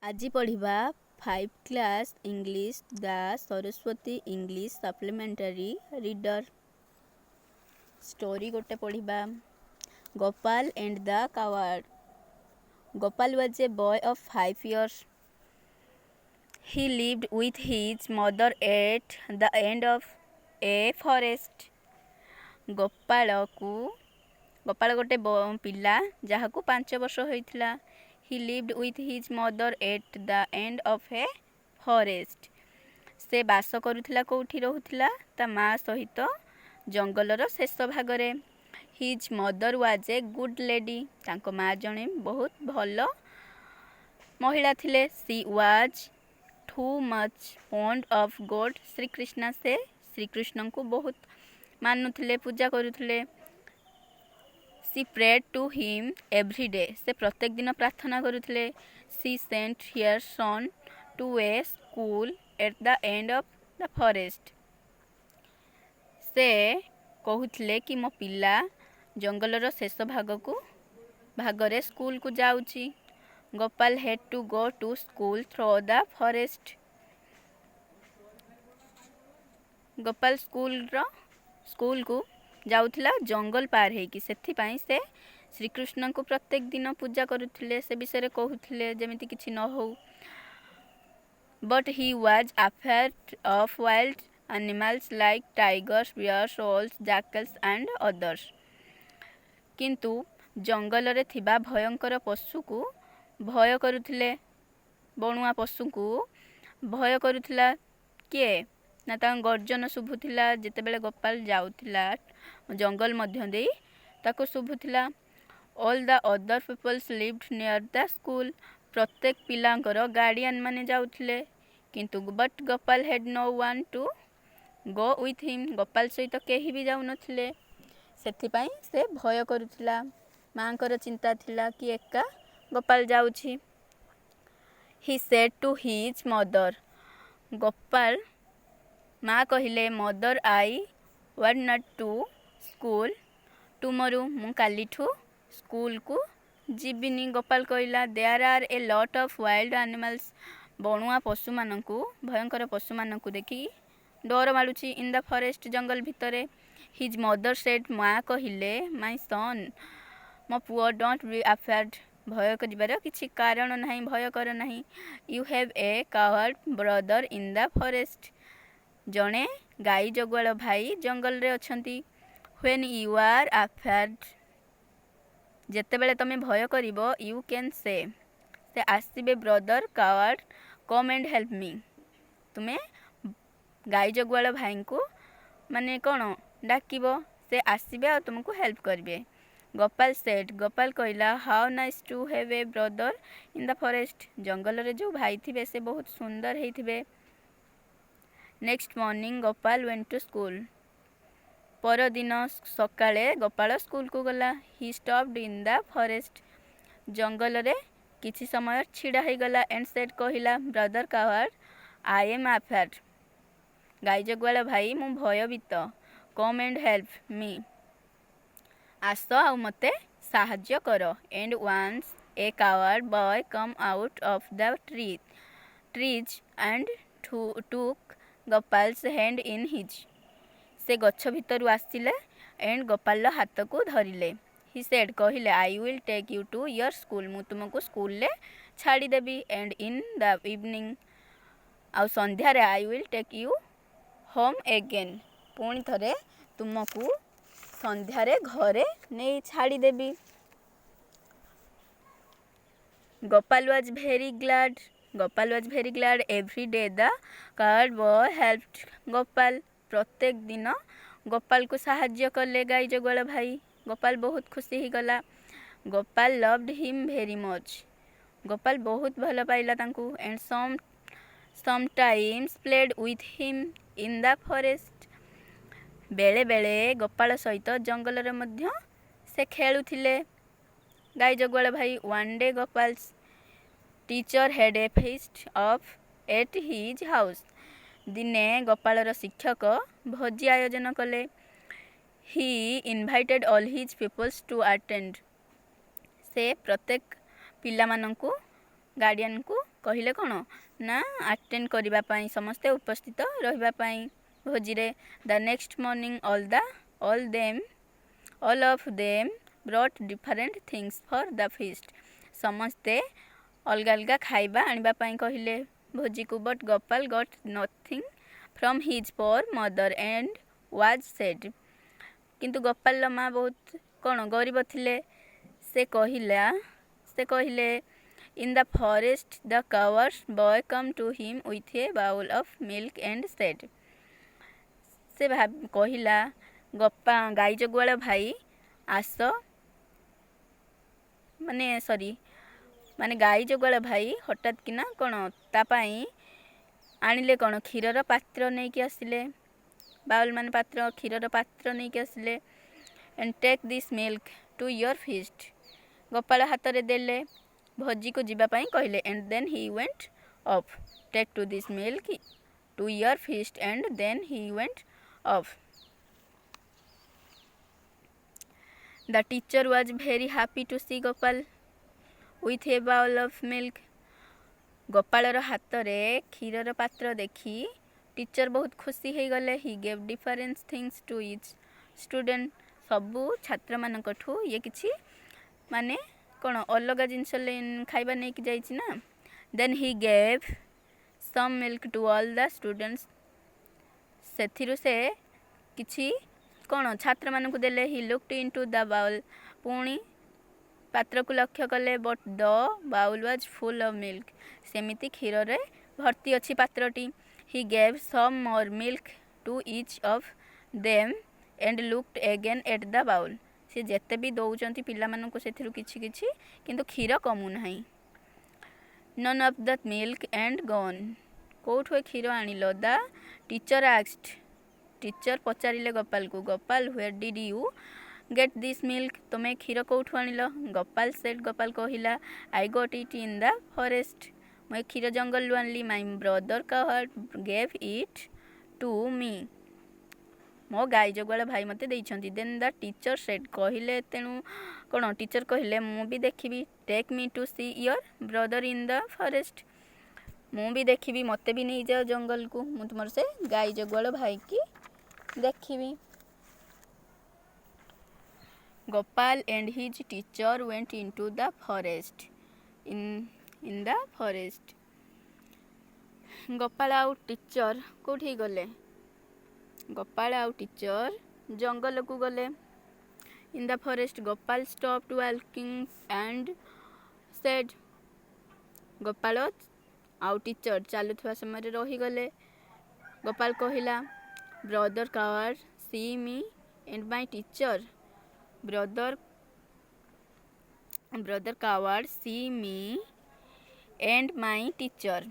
ଆଜି ପଢ଼ିବା 5 class English, the Saraswati English Supplementary Reader। Story ଗୋଟେ ପଢ଼ିବା, Gopal and the Cowherd. Gopal was a boy of 5 years. He lived with his mother at the end of a forest. ଗୋପାଳକୁ ଗୋପାଳ ଗୋଟେ ପିଲା ଯାହାକୁ 5 ବର୍ଷ ହୋଇଥିଲା। He lived with his mother at the end of a forest. ସେ ବାସ କରୁଥିଲା, କେଉଁଠି ରହୁଥିଲା? ତା ମା ସହିତ ଜଙ୍ଗଲର ଶେଷ ଭାଗରେ। His mother was a good lady. ତାଙ୍କ ମା ଜଣେ ବହୁତ ଭଲ ମହିଳା ଥିଲେ। She was too much fond of God Shri Krishna. ସେ ଶ୍ରୀକୃଷ୍ଣଙ୍କୁ ବହୁତ ମାନୁଥିଲେ, ପୂଜା କରୁଥିଲେ। She prayed to him every day. ସେ ପ୍ରତ୍ୟେକ ଦିନ ପ୍ରାର୍ଥନା କରୁଥିଲେ। She sent her son to a school at the end of the forest. ସେ କହୁଥିଲେ କି ମୋ ପିଲା ଜଙ୍ଗଲର ଶେଷ ଭାଗରେ ସ୍କୁଲକୁ ଯାଉଛି। Gopal had to go to school through the forest. Gopal ସ୍କୁଲକୁ ଯାଉଥିଲା ଜଙ୍ଗଲ ପାର ହେଇକି। ସେଥିପାଇଁ ସେ ଶ୍ରୀକୃଷ୍ଣଙ୍କୁ ପ୍ରତ୍ୟେକ ଦିନ ପୂଜା କରୁଥିଲେ, ସେ ବିଷୟରେ କହୁଥିଲେ ଯେମିତି କିଛି ନ ହଉ। But he was afraid of wild animals like tigers, bears, wolves, jackals and others. କିନ୍ତୁ ଜଙ୍ଗଲରେ ଥିବା ଭୟଙ୍କର ପଶୁକୁ ଭୟ କରୁଥିଲେ। ବଣୁଆ ପଶୁଙ୍କୁ ଭୟ କରୁଥିଲା କିଏ ନା ତାଙ୍କ ଗର୍ଜନ ଶୁଭୁଥିଲା। ଯେତେବେଳେ ଗୋପାଳ ଯାଉଥିଲା ଜଙ୍ଗଲ ମଧ୍ୟ ଦେଇ, ତାକୁ ଶୁଭୁଥିଲା। All the other pupils lived near the school. ପ୍ରତ୍ୟେକ ପିଲାଙ୍କର ଗାର୍ଡ଼ିଆନ୍ ମାନେ ଯାଉଥିଲେ, କିନ୍ତୁ but Gopal had no one to go with him. Gopal ସହିତ କେହି ବି ଯାଉନଥିଲେ, ସେଥିପାଇଁ ସେ ଭୟ କରୁଥିଲା। ମାଙ୍କର ଚିନ୍ତା ଥିଲା କି ଏକା ଗୋପାଳ ଯାଉଛି। He said to his mother, Gopal ମା କହିଲେ, "Mother, I want not to school tomorrow." ମୁଁ କାଲିଠୁ ସ୍କୁଲକୁ ଯିବିନି, ଗୋପାଳ କହିଲା। There are a lot of wild animals. ବଣୁଆ ପଶୁମାନଙ୍କୁ, ଭୟଙ୍କର ପଶୁମାନଙ୍କୁ ଦେଖି ଡର ମାଡ଼ୁଛି। In the forest, ଜଙ୍ଗଲ ଭିତରେ। His mother said, ମା କହିଲେ, "My son, ମୋ ପୁଅ, don't be afraid. ଭୟ କରିବାର କିଛି କାରଣ ନାହିଁ, ଭୟ କର ନାହିଁ। You have a cowherd brother in the forest. ଜଣେ ଗାଈ ଜଗୁଆଳ ଭାଇ ଜଙ୍ଗଲରେ ଅଛନ୍ତି। When you are afraid, ଯେତେବେଳେ ତମେ ଭୟ କରିବ, you can say, ସେ ଆସିବେ, 'Brother cowherd, come and help me.' ତୁମେ ଗାଈ ଜଗୁଆଳ ଭାଇଙ୍କୁ ମାନେ କ'ଣ ଡାକିବ, ସେ ଆସିବେ ଆଉ ତୁମକୁ ହେଲ୍ପ କରିବେ।" Gopal said, Gopal କହିଲା, "How nice to have a brother in the forest." ଜଙ୍ଗଲରେ ଯେଉଁ ଭାଇ ଥିବେ, ସେ ବହୁତ ସୁନ୍ଦର ହେଇଥିବେ। Next morning Gopal went to school. ପରଦିନ ସକାଳେ ଗୋପାଳ ସ୍କୁଲକୁ ଗଲା। He stopped in the forest, ଜଙ୍ଗଲରେ କିଛି ସମୟ ଛିଡ଼ା ହେଇଗଲା, and said, କହିଲା, "Brother cowherd, I am afraid." ଗାଈ ଜଗୁଆଳ ଭାଇ, ମୁଁ ଭୟଭୀତ। Come and help me. ଆସ ଆଉ ମୋତେ ସାହାଯ୍ୟ କର। At once a cowherd boy came out of the trees and took Gopal's hand in his. ସେ ଗଛ ଭିତରୁ ଆସିଲେ ଏଣ୍ଡ ଗୋପାଳର ହାତକୁ ଧରିଲେ। He said, କହିଲେ, "I will take you to your school." ମୁଁ ତୁମକୁ ସ୍କୁଲରେ ଛାଡ଼ିଦେବି। "And in the evening," ଆଉ ସନ୍ଧ୍ୟାରେ, "I will take you home again." ପୁଣି ଥରେ ତୁମକୁ ସନ୍ଧ୍ୟାରେ ଘରେ ନେଇ ଛାଡ଼ିଦେବି। Gopal was very glad. Gopal was very glad. Every day the cowherd boy helped Gopal. ପ୍ରତ୍ୟେକ ଦିନ ଗୋପାଳକୁ ସାହାଯ୍ୟ କଲେ ଗାଈ ଜଗୁଆଳ ଭାଇ। ଗୋପାଳ ବହୁତ ଖୁସି ହେଇଗଲା। Gopal loved him very much. Gopal ବହୁତ ଭଲ ପାଇଲା ତାଙ୍କୁ। And sometimes played with him in the forest. ବେଳେବେଳେ ଗୋପାଳ ସହିତ ଜଙ୍ଗଲରେ ମଧ୍ୟ ସେ ଖେଳୁଥିଲେ ଗାଈ ଜଗୁଆଳ ଭାଇ। One day Gopal's teacher had a feast of at his house. ଦିନେ ଗୋପାଳର ଶିକ୍ଷକ ଭୋଜି ଆୟୋଜନ କଲେ। He invited all his pupils to attend. ସେ ପ୍ରତ୍ୟେକ ପିଲାମାନଙ୍କୁ, ଗାର୍ଡ଼ିଆନଙ୍କୁ କହିଲେ କ'ଣ ନା ଆଟେଣ୍ଡ କରିବା ପାଇଁ, ସମସ୍ତେ ଉପସ୍ଥିତ ରହିବା ପାଇଁ ଭୋଜିରେ। The next morning all of them brought different things for the feast. ସମସ୍ତେ ଅଲଗା ଅଲଗା ଖାଇବା ଆଣିବା ପାଇଁ କହିଲେ ଭୋଜିକୁ। But Gopal got nothing from his poor mother and was sad. କିନ୍ତୁ ଗୋପାଲର ମା ବହୁତ କ'ଣ ଗରିବ ଥିଲେ। ସେ କହିଲେ, in the forest the cowherd boy come to him with a bowl of milk and said, ସେ କହିଲା, ଗପା ଗାଈ ଜଗୁଆଳ ଭାଇ ଆସ, ମାନେ ସରି, ମାନେ ଗାଈ ଜଗୁଆଳ ଭାଇ ହଠାତ୍ କିନା କ'ଣ ତା ପାଇଁ ଆଣିଲେ କ'ଣ କ୍ଷୀରର ପାତ୍ର ନେଇକି ଆସିଲେ। ବାଉଲ୍ ମାନେ ପାତ୍ର, କ୍ଷୀରର ପାତ୍ର ନେଇକି ଆସିଲେ। And take this milk to your feast. Gopal ହାତରେ ଦେଲେ, ଭୋଜିକୁ ଯିବା ପାଇଁ କହିଲେ। And then he went off. Take to this milk to your feast, and then he went off. The teacher was very happy to see Gopal with a bowl of milk. ଗୋପାଳର ହାତରେ କ୍ଷୀରର ପାତ୍ର ଦେଖି teacher ବହୁତ ଖୁସି ହେଇଗଲେ। He gave different things to each student. ସବୁ ଛାତ୍ରମାନଙ୍କଠୁ ଇଏ କିଛି ମାନେ କ'ଣ ଅଲଗା ଜିନିଷ ଖାଇବା ନେଇକି ଯାଇଛି ନା। Then he gave some milk to all the students. ସେଥିରୁ ସେ କିଛି କ'ଣ ଛାତ୍ରମାନଙ୍କୁ ଦେଲେ। He looked into the bowl. ପୁଣି ପାତ୍ରକୁ ଲକ୍ଷ୍ୟ କଲେ। But the bowl was full of milk. ସେମିତି କ୍ଷୀରରେ ଭର୍ତ୍ତି ଅଛି ପାତ୍ରଟି। He gave some more milk to each of them and looked again at the bowl. ସେ ଯେତେ ବି ଦେଉଛନ୍ତି ପିଲାମାନଙ୍କୁ ସେଥିରୁ କିଛି କିଛି, କିନ୍ତୁ କ୍ଷୀର କମୁନାହିଁ। None of the milk and gone. କେଉଁଠୁ ଏ କ୍ଷୀର ଆଣିଲ? The teacher asked. Teacher ପଚାରିଲେ ଗୋପାଲକୁ, Gopal, where did you get this milk? ତୁମେ କ୍ଷୀର କେଉଁଠୁ ଆଣିଲ? Gopal said, Gopal କହିଲା, I got it in the forest. ମୁଁ ଏ କ୍ଷୀର ଜଙ୍ଗଲରୁ ଆଣିଲି। My brother cowherd gave it to me. ମୋ ଗାଈ ଜଗୁଆଳ ଭାଇ ମୋତେ ଦେଇଛନ୍ତି। Then the teacher said, କହିଲେ, ତେଣୁ କ'ଣ ଟିଚର କହିଲେ, ମୁଁ ବି ଦେଖିବି। Take me to see your brother in the forest. ମୁଁ ବି ଦେଖିବି, ମୋତେ ବି ନେଇଯାଅ ଜଙ୍ଗଲକୁ, ମୁଁ ତୁମର ସେ ଗାଈ ଜଗୁଆଳ ଭାଇକି ଦେଖିବି। Gopal and his teacher went into the forest. In the forest. Gopal ଆଉ ଟିଚର କେଉଁଠିକି ଗଲେ? ଗୋପାଳ ଆଉ ଟିଚର ଜଙ୍ଗଲକୁ ଗଲେ। In the forest, Gopal stopped walking and said, Gopal ଆଉ ଟିଚର ଚାଲୁଥିବା ସମୟରେ ରହିଗଲେ। ଗୋପାଳ କହିଲା, brother cowherd, see me and my teacher. Brother cowherd, see me and my teacher.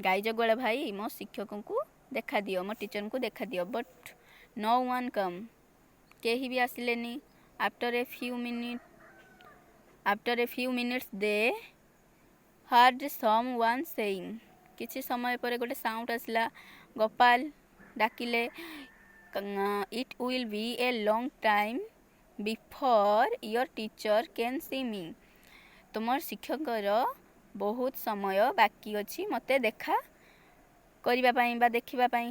ଗାଈ ଜଗୁଆଳ ଭାଇ, ମୋ ଶିକ୍ଷକଙ୍କୁ ଦେଖାଦିଅ, ମୋ ଟିଚରଙ୍କୁ ଦେଖାଦିଅ। But no one came. କେହି ବି ଆସିଲେନି। After a few minutes they heard someone saying, କିଛି ସମୟ ପରେ ଗୋଟେ ସାଉଣ୍ଡ ଆସିଲା। ଗୋପାଳ ଡାକିଲେ, it will be a long time before your teacher can see me. ତୁମର ଶିକ୍ଷକଙ୍କର ବହୁତ ସମୟ ବାକି ଅଛି ମୋତେ ଦେଖା କରିବା ପାଇଁ ବା ଦେଖିବା ପାଇଁ।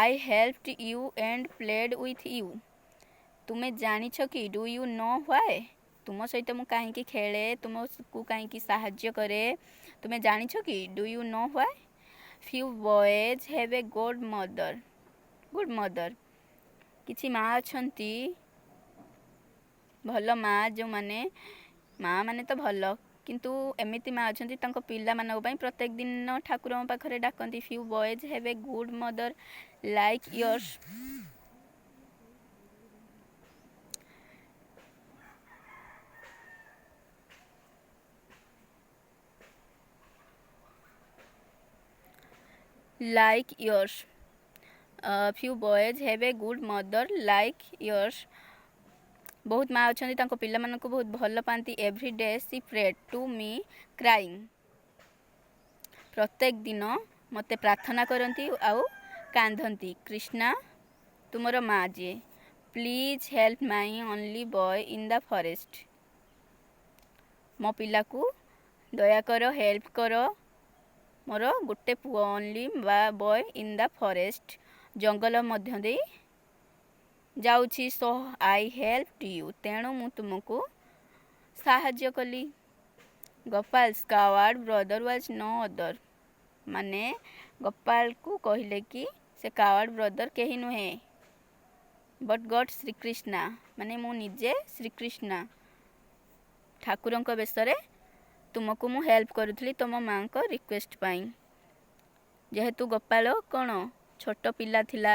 I helped you and played with you. ତୁମେ ଜାଣିଛ କି? Do you know why? ତୁମ ସହିତ ମୁଁ କାହିଁକି ଖେଳେ, ତୁମକୁ କାହିଁକି ସାହାଯ୍ୟ କରେ, ତୁମେ ଜାଣିଛ କି? Do you know why? Few boys have a good mother. କିଛି ମା ଅଛନ୍ତି ଭଲ ମା, ଯେଉଁମାନେ ମା ମାନେ ତ ଭଲ, କିନ୍ତୁ ଏମିତି ମା ଅଛନ୍ତି ତାଙ୍କ ପିଲାମାନଙ୍କ ପାଇଁ ପ୍ରତ୍ୟେକ ଦିନ ଠାକୁରଙ୍କ ପାଖରେ ଡାକନ୍ତି। Few boys have a good mother like yours. Like yours. Few boys have a good mother like yours. ବହୁତ ମା ଅଛନ୍ତି ତାଙ୍କ ପିଲାମାନଙ୍କୁ ବହୁତ ଭଲ ପାଆନ୍ତି। Every day she prayed to me crying. ପ୍ରତ୍ୟେକ ଦିନ ମୋତେ ପ୍ରାର୍ଥନା କରନ୍ତି ଆଉ କାନ୍ଦନ୍ତି। କୃଷ୍ଣା ତୁମର ମା ଯିଏ, please help my only boy in the forest. ମୋ ପିଲାକୁ ଦୟାକର, ହେଲ୍ପ କର, ମୋର ଗୋଟେ ପୁଅ, ଓନ୍ଲି ବା ବୟ ଇନ୍ the forest, ଜଙ୍ଗଲ ମଧ୍ୟ ଦେଇ ଯାଉଛି। So I help you, ତେଣୁ ମୁଁ ତୁମକୁ ସାହାଯ୍ୟ କଲି। Gopal's coward brother was no other, ମାନେ ଗୋପାଳକୁ କହିଲେ କି ସେ କାୱାର୍ଡ଼ ବ୍ରଦର କେହି ନୁହେଁ ବଟ୍ ଗଡ୍ ଶ୍ରୀକୃଷ୍ଣା, ମାନେ ମୁଁ ନିଜେ ଶ୍ରୀକୃଷ୍ଣା ଠାକୁରଙ୍କ ବେଶରେ ତୁମକୁ ମୁଁ ହେଲ୍ପ କରୁଥିଲି ତୁମ ମାଆଙ୍କ ରିକ୍ୱେଷ୍ଟ ପାଇଁ। ଯେହେତୁ ଗୋପାଳ କ'ଣ ଛୋଟ ପିଲା ଥିଲା,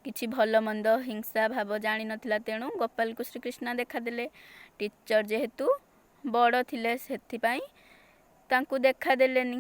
କିଛି ଭଲ ମନ୍ଦ ହିଂସା ଭାବ ଜାଣିନଥିଲା, ତେଣୁ ଗୋପାଳକୁ ଶ୍ରୀକୃଷ୍ଣ ଦେଖାଦେଲେ। ଟିଚର ଯେହେତୁ ବଡ଼ ଥିଲେ, ସେଥିପାଇଁ ତାଙ୍କୁ ଦେଖାଦେଲେନି।